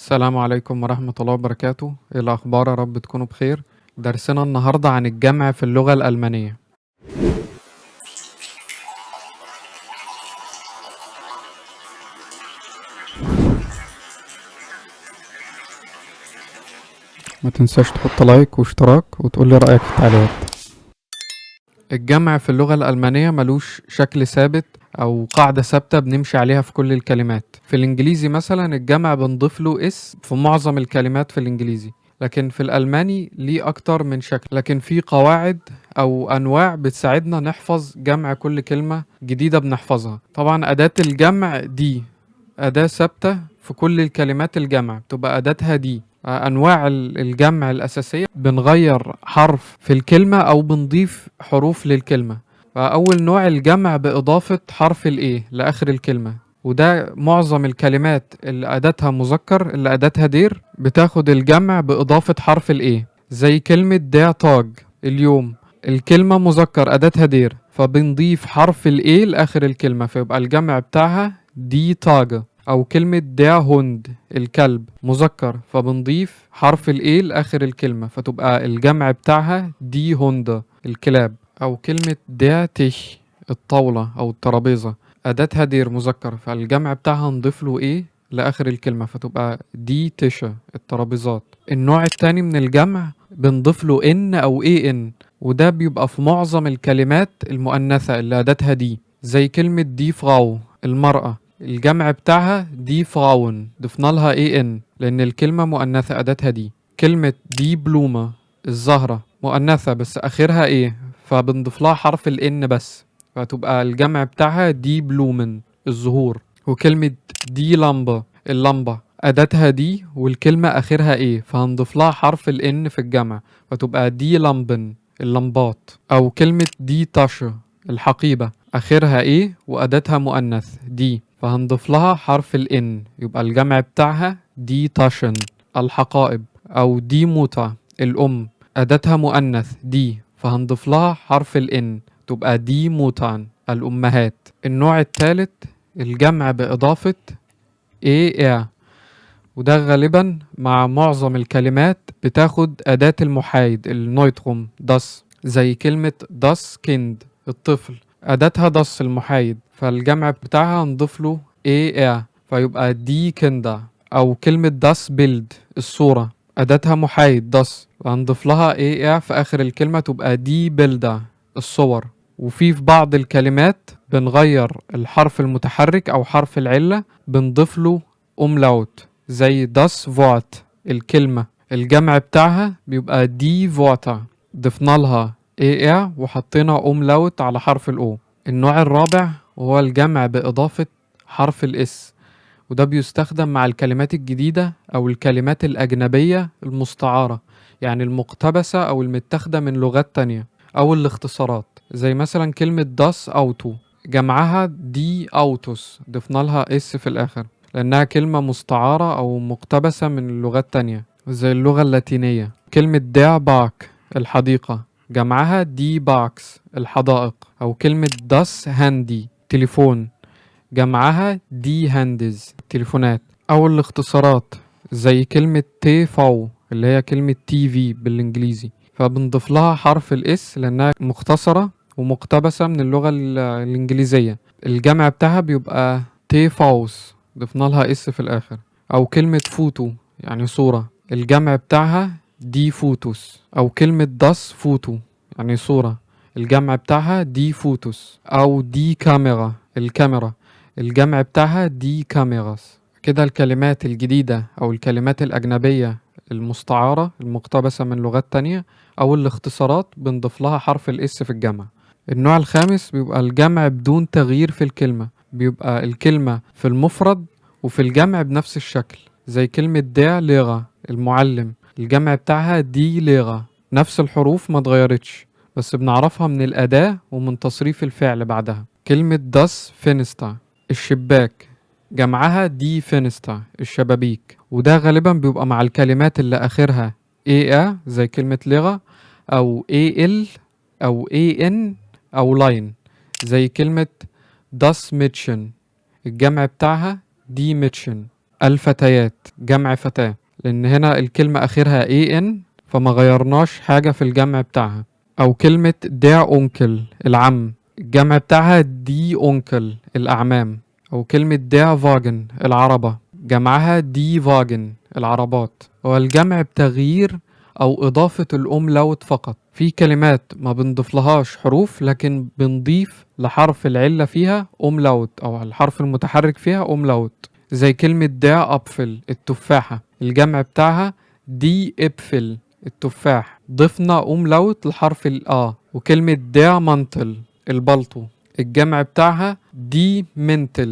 السلام عليكم ورحمة الله وبركاته. إيه الأخبار؟ يا رب تكونوا بخير. درسنا النهاردة عن الجمع في اللغة الألمانية. ما تنساش تحط لايك واشتراك وتقول لي رأيك في التعليقات. الجمع في اللغة الألمانية ملوش شكل ثابت أو قاعدة ثابتة بنمشي عليها في كل الكلمات. في الإنجليزي مثلا الجمع بنضيف له s في معظم الكلمات في الإنجليزي، لكن في الألماني ليه أكتر من شكل، لكن في قواعد أو أنواع بتساعدنا نحفظ جمع كل كلمة جديدة بنحفظها. طبعا أداة الجمع die أداة ثابتة في كل الكلمات الجمع، بتبقى أداتها die. أنواع الجمع الأساسية بنغير حرف في الكلمة أو بنضيف حروف للكلمة. فأول نوع الجمع بإضافة حرف ال e لآخر الكلمة، وده معظم الكلمات اللي أداتها مذكر اللي أداتها der بتاخد الجمع بإضافة حرف ال e، زي كلمة der Tag اليوم، الكلمة مذكر أداتها der فبنضيف حرف ال e لآخر الكلمة فيبقى الجمع بتاعها die Tage. أو كلمة der Hund الكلب مذكر فبنضيف حرف ال e لآخر الكلمة فتبقى الجمع بتاعها die Hunde الكلاب. أو كلمة der Tisch الطاولة أو الترابيزة أداتها der مذكر فالجمع بتاعها نضيف له e لآخر الكلمة فتبقى die Tische الترابيزات. النوع التاني من الجمع بنضيف له n أو en، وده بيبقى في معظم الكلمات المؤنثة اللي أداتها die، زي كلمة die Frau المرأة، الجمع بتاعها die Frauen ضفنا لها en لأن الكلمة مؤنثة أداتها die. كلمة die Blume الزهرة مؤنثة بس آخرها e فبنضيف لها حرف ال n بس فتبقى الجمع بتاعها die Blumen الزهور. وكلمة die Lampe اللمبة أداتها die والكلمة آخرها e فهنضيف لها حرف ال n في الجمع فتبقى die Lampen اللمبات. أو كلمة die Tasche الحقيبة آخرها e وأداتها مؤنث die فهنضيف لها حرف ال n يبقى الجمع بتاعها die Taschen الحقائب. أو die Mutter الأم أداتها مؤنث die فهنضيف لها حرف ال n تبقى die Mütter الأمهات. النوع الثالث الجمع بإضافة er، وده غالبا مع معظم الكلمات بتاخد أداة المحايد ال Neutrum das، زي كلمة das Kind الطفل أداتها das المحايد فالجمع بتاعها نضيف له er فيبقى die Kinder. أو كلمة das Bild الصورة أداتها محايد das هنضيف لها er في آخر الكلمة تبقى die Bilder الصور. وفي بعض الكلمات بنغير الحرف المتحرك أو حرف العلة بنضيف له Umlaut، زي das Wort الكلمة الجمع بتاعها بيبقى die Wörter ضفنا لها er وحطينا Umlaut على حرف ال o. النوع الرابع وهو الجمع بإضافة حرف ال s، وده بيستخدم مع الكلمات الجديدة أو الكلمات الأجنبية المستعارة، يعني المقتبسة أو المتاخدة من لغات تانية أو الاختصارات، زي مثلا كلمة das Auto جمعها die Autos ضفنا لها s في الآخر لأنها كلمة مستعارة أو مقتبسة من لغات تانية زي اللغة اللاتينية. كلمة der Park الحديقة جمعها die Parks الحدائق. أو كلمة das Handy تليفون جمعها die Handys تليفونات. أو الاختصارات زي كلمة TV اللي هي كلمة TV بالإنجليزي فبنضيف لها حرف ال s لأنها مختصرة ومقتبسة من اللغة الإنجليزية، الجمع بتاعها بيبقى TVs ضفنا لها s في الآخر. أو كلمة فوتو يعني صورة الجمع بتاعها die Fotos. أو كلمة das Foto يعني صورة الجمع بتاعها die Fotos. أو die Kamera الكاميرا الجمع بتاعها die Kameras. كده الكلمات الجديدة أو الكلمات الأجنبية المستعارة المقتبسة من لغات تانية أو الاختصارات بنضيف لها حرف ال s في الجمع. النوع الخامس بيبقى الجمع بدون تغيير في الكلمة، بيبقى الكلمة في المفرد وفي الجمع بنفس الشكل، زي كلمة der Lehrer المعلم الجمع بتاعها die Lehrer، نفس الحروف ما اتغيرتش بس بنعرفها من الأداة ومن تصريف الفعل بعدها. كلمة das Fenster الشباك جمعها die Fenster الشبابيك، وده غالبا بيبقى مع الكلمات اللي آخرها ER زي كلمة Lehrer أو AL أو AN أو lein زي كلمة das Mädchen الجمع بتاعها die Mädchen. الفتيات جمع فتاة، لأن هنا الكلمة آخرها EN فما غيرناش حاجة في الجمع بتاعها. أو كلمة der Onkel العم، الجمع بتاعها die Onkel الأعمام. أو كلمة der Wagen العربة، جمعها die Wagen العربات. والجمع بتغيير أو إضافة ال Umlaut فقط. في كلمات ما بنضيف لهاش حروف لكن بنضيف لحرف العلة فيها Umlaut أو الحرف المتحرك فيها Umlaut، زي كلمة der Apfel التفاحة، الجمع بتاعها die Äpfel التفاح، ضفنا Umlaut لحرف ال A. وكلمة der Mantel البلطو، الجمع بتاعها die Mäntel،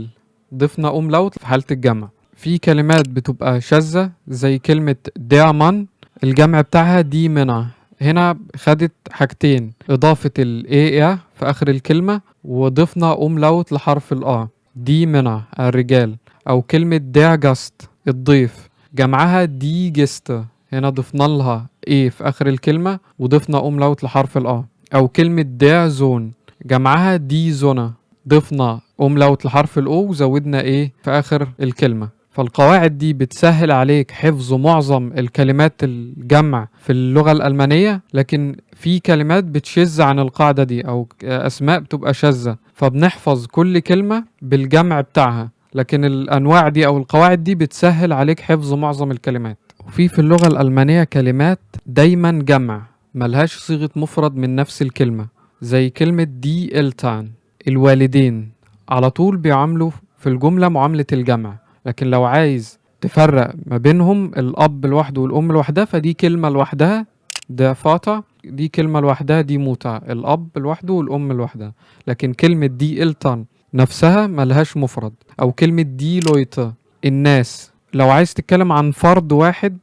ضفنا Umlaut في حالة الجمع. في كلمات بتبقى شاذة زي كلمة der Mann، الجمع بتاعها die Männer. هنا خدت حاجتين، إضافة ال ER في آخر الكلمة وضفنا Umlaut لحرف ال A، die Männer الرجال. أو كلمة der Gast الضيف، جمعها die Gäste، هنا ضفنا لها E في آخر الكلمة وضفنا Umlaut لحرف ال A. أو كلمة der Sohn جمعها die Söhne، ضفنا Umlaut لحرف ال O وزودنا E في آخر الكلمة. فالقواعد دي بتسهل عليك حفظ معظم الكلمات الجمع في اللغة الألمانية، لكن في كلمات بتشذ عن القاعدة دي أو أسماء بتبقى شاذة، فبنحفظ كل كلمة بالجمع بتاعها، لكن الأنواع دي أو القواعد دي بتسهل عليك حفظ معظم الكلمات. وفي اللغة الألمانية كلمات دايما جمع ملهاش صيغة مفرد من نفس الكلمة، زي كلمة die Eltern الوالدين، على طول بيعاملوا في الجملة معاملة الجمع، لكن لو عايز تفرق ما بينهم الأب لوحده والأم لوحدها فدي كلمة لوحدها der Vater، دي كلمة لوحدها die Mutter، الأب لوحده والأم لوحدها. لكن كلمة die Eltern نفسها ملهاش مفرد. أو كلمة die Leute الناس، لو عايز تتكلم عن فرد واحد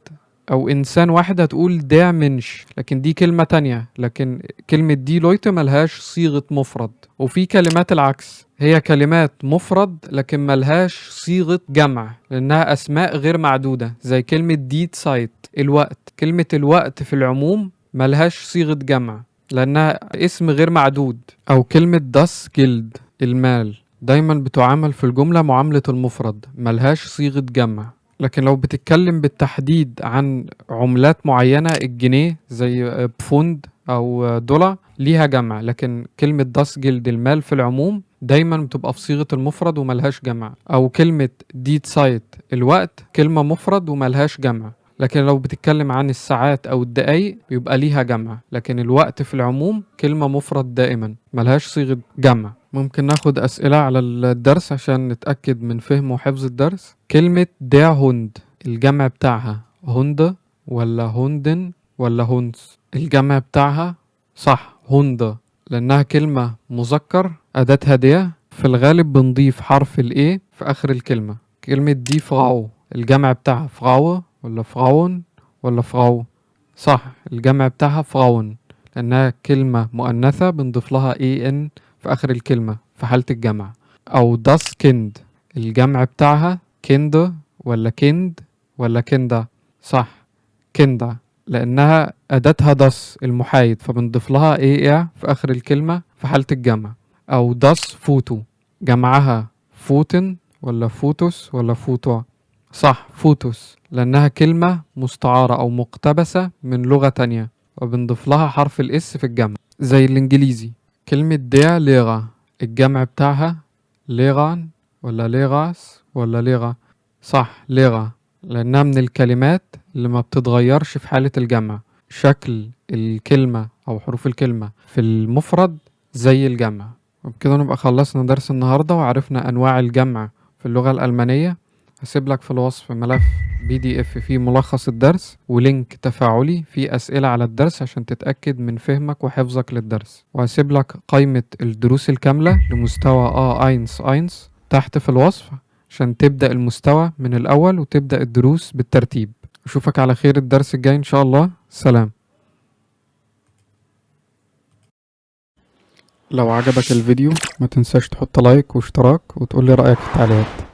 أو إنسان واحد هتقول der Mensch، لكن دي كلمة تانية، لكن كلمة die Leute ملهاش صيغة مفرد. وفي كلمات العكس، هي كلمات مفرد لكن ملهاش صيغة جمع لأنها أسماء غير معدودة، زي كلمة die Zeit الوقت. كلمة الوقت في العموم ملهاش صيغة جمع لأنها اسم غير معدود. أو كلمة das Geld المال، دايما بتعامل في الجملة معاملة المفرد، ملهاش صيغة جمع. لكن لو بتتكلم بالتحديد عن عملات معينة، الجنيه زي Pfund أو دولار ليها جمع، لكن كلمة das Geld المال في العموم دايما بتبقى في صيغة المفرد وملهاش جمع. أو كلمة die Zeit الوقت، كلمة مفرد وملهاش جمع، لكن لو بتتكلم عن الساعات أو الدقايق بيبقى ليها جمع، لكن الوقت في العموم كلمة مفرد دائما ملهاش صيغة جمع. ممكن ناخد أسئلة على الدرس عشان نتأكد من فهم وحفظ الدرس. كلمة der Hund الجمع بتاعها Hunde ولا Hunden ولا Hunds؟ الجمع بتاعها صح Hunde، لأنها كلمة مذكر أداتها der، في الغالب بنضيف حرف ال E في آخر الكلمة. كلمة die Frau الجمع بتاعها Frau ولا Frauen ولا Frau؟ صح الجمع بتاعها Frauen، لأنها كلمة مؤنثة بنضيف لها EN في آخر الكلمة في حالة الجمع. أو das Kind الجمع بتاعها Kinder ولا Kind ولا Kinder؟ صح Kinder، لأنها أداتها das المحايد فبنضيف لها ER في آخر الكلمة في حالة الجمع. أو das Foto جمعها Foten ولا Fotos ولا Foto؟ صح Fotos، لأنها كلمة مستعارة أو مقتبسة من لغة تانية وبنضيف لها حرف ال S في الجمع زي الإنجليزي. كلمة der Lehrer الجمع بتاعها Lehrern ولا Lehrers ولا Lehrer؟ صح Lehrer، لأنها من الكلمات اللي ما بتتغيرش في حالة الجمع، شكل الكلمة أو حروف الكلمة في المفرد زي الجمع. وبكده نبقى خلصنا درس النهاردة وعرفنا أنواع الجمع في اللغة الألمانية. هسيب لك في الوصف ملف PDF فيه ملخص الدرس و link تفاعلي فيه أسئلة على الدرس عشان تتأكد من فهمك وحفظك للدرس، وهسيب لك قائمة الدروس الكاملة لمستوى A1 1 تحت في الوصف عشان تبدأ المستوى من الأول وتبدأ الدروس بالترتيب. أشوفك على خير الدرس الجاي إن شاء الله. سلام. لو عجبك الفيديو ما تنساش تحط لايك واشتراك وتقولي رأيك في التعليقات.